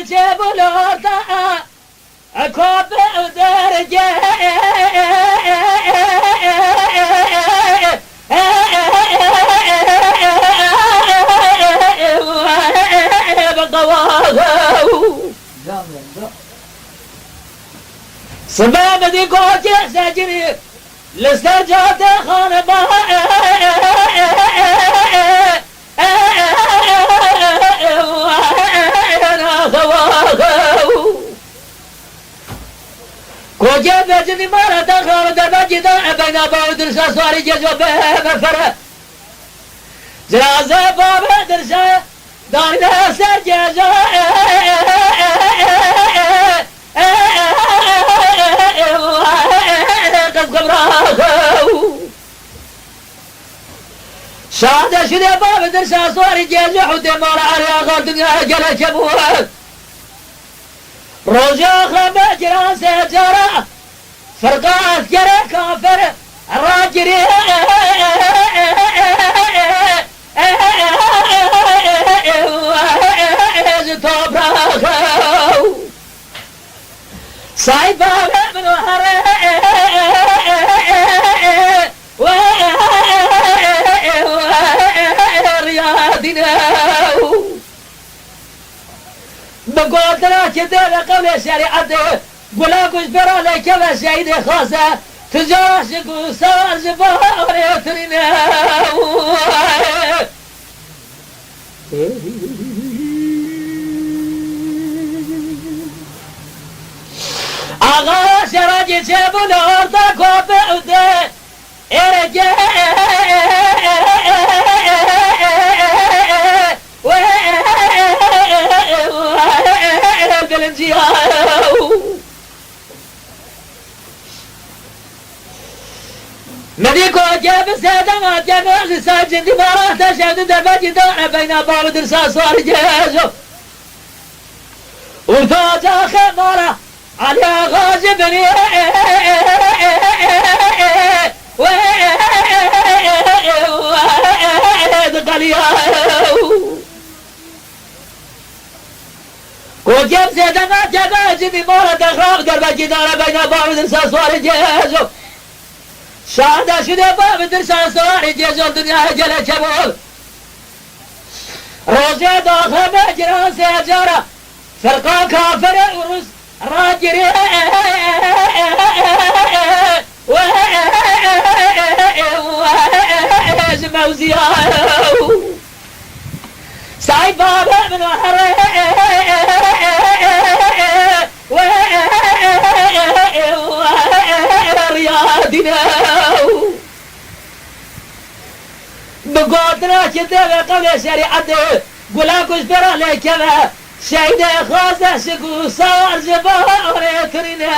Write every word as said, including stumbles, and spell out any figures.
Çêbû li orta, e, kop û derge, bi qewax. Sibe min dî kokê secirî, li ser cadê xanima. Kokê vecînî mala te xawe derbekî da, e, beyna bav û dirşa swarî gêjo be mefere. Ciraze bav û dirşa danîne ser gêjo, qizqibra. Şade şide bav û dirşa swarî gêjo hûdê mala Erê Axa dinya gelek hebû. Rojê axşam giran sê cara, firqa eskerê kafir ragirê ji topraxa. Say bavê min û herê riya dîne. Bi gotina kitêbê qewlê şerîetê, gula ku ji pêra lêkeve şehîdê xaze, tu ji aşik û sar ji baharê tirîne. Axa şeragê çêbû li orta kopê û dê. Êreke bilinciya. Medî kokê bi sêdeng hatiye, li ser cindî mala te şevdî derbekî dane beyna bav û dirsa swarî gêjo. Û to caxê mala Elî Axa ji binî diqeliya. Kokê bi sêdeng hatiye, cindî mala te xawe derbekî dane beyna bav û dirsa swarî gêjo. Şahda şide bav û dirsa swarî gêjo, dinyayê gelek hebû. Rojê daxê me giran sê cara, firqa kafir û rûs ragirê ji mewziya. Say bavê min û herê riya dîne. Bi gotina kitêbê qewlê şerîetê, gula ku ji pêra lêkeve, şehîdê xaze şik û sar ji baharê tirîne.